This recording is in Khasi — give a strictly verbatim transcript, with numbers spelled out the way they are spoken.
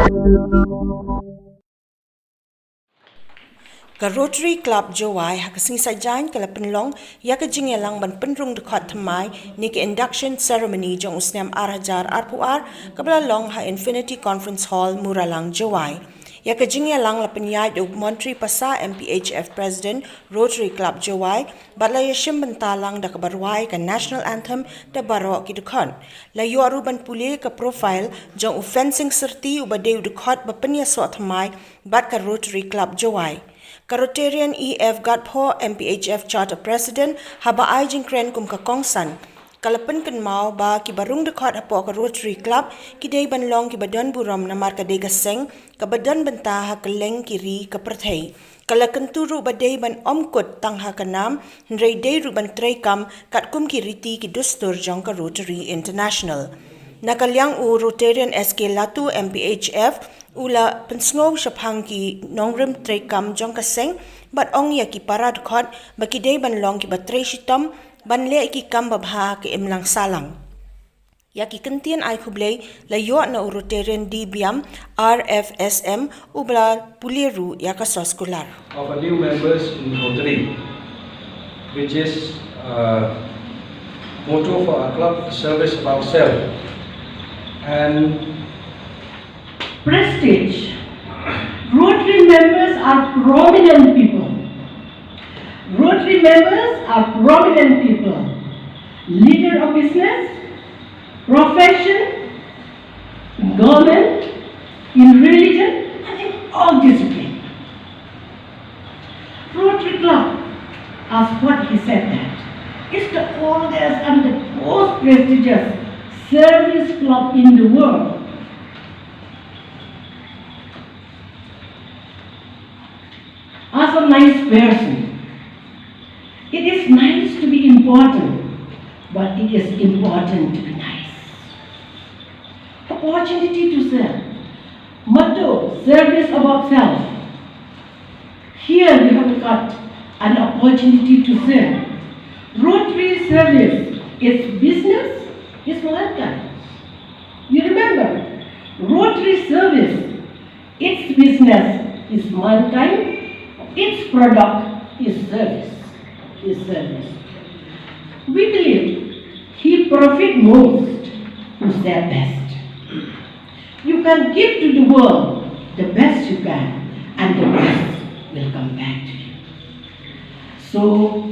Ka Rotary Club Jowai ha ka sngi Saitjaiñ ka la pynlong ïa ka jingïalang ban pynrung dkhot thymmai ne ka induction ceremony jong u snem ar hajar arphew ar kaba la long ha Infinity Conference Hall, Muralang, Jowai. Ïa ka jingïalang la pynïaid da u Montri Passah, M P H F President, Rotary Club Jowai, bad la ïashim bynta lang da kaba rwai ka National Anthem da baroh ki dkhot. La ïoh ruh ban pule ka profile jong u Fensing Syrti uba dei u dkhot ba pynïasoh thymmai bad ka Rotary Club Jowai. Ka Rotarian E F Gatphoh, M P H F Charter President, haba ai jingkren kum ka kongsan, ka la pynkynmaw ba kiba rung dkhot hapoh ka Rotary Club ki dei ban long kiba don burom namar ka dei ka seng kaba don bynta ha kylleng ki ri ka pyrthei. Ka la kyntu ruh ba dei ban ym kut tang ha ka nam, hynrei dei ruh ban treikam katkum ki riti ki dustur jong ka Rotary International. Na ka liang u Rotarian S K Latu, M P H F, u la pynsngew shaphang ki nongrim treikam jong ka seng bad ong ïa ki para dkhot ba ki dei ban long kiba trei shitom ban leh ki kam babha ha ka imlang sahlang. Ïa ki kyntien ai khublei la ïoh na u Rotarian D Biam, R F S M, uba la pule ruh ïa ka soskular. Of a new members in Rotary, which is uh, motto for our club, service above self. And prestige. Rotary members are prominent people. Rotary members are prominent people. Leader of business, profession, in government, in religion, and in all discipline. Rotary Club, as what he said that, is the oldest and the most prestigious service club in the world. As a nice person, it is nice to be important, but it is important to be nice. Opportunity to serve. Motto, service above self. Here we have got an opportunity to serve. Rotary service, its business is welcome. You remember, Rotary service, its business is mankind, its product is service, is service. We believe he profit most who serve best. You can give to the world the best you can, and the best will come back to you. So,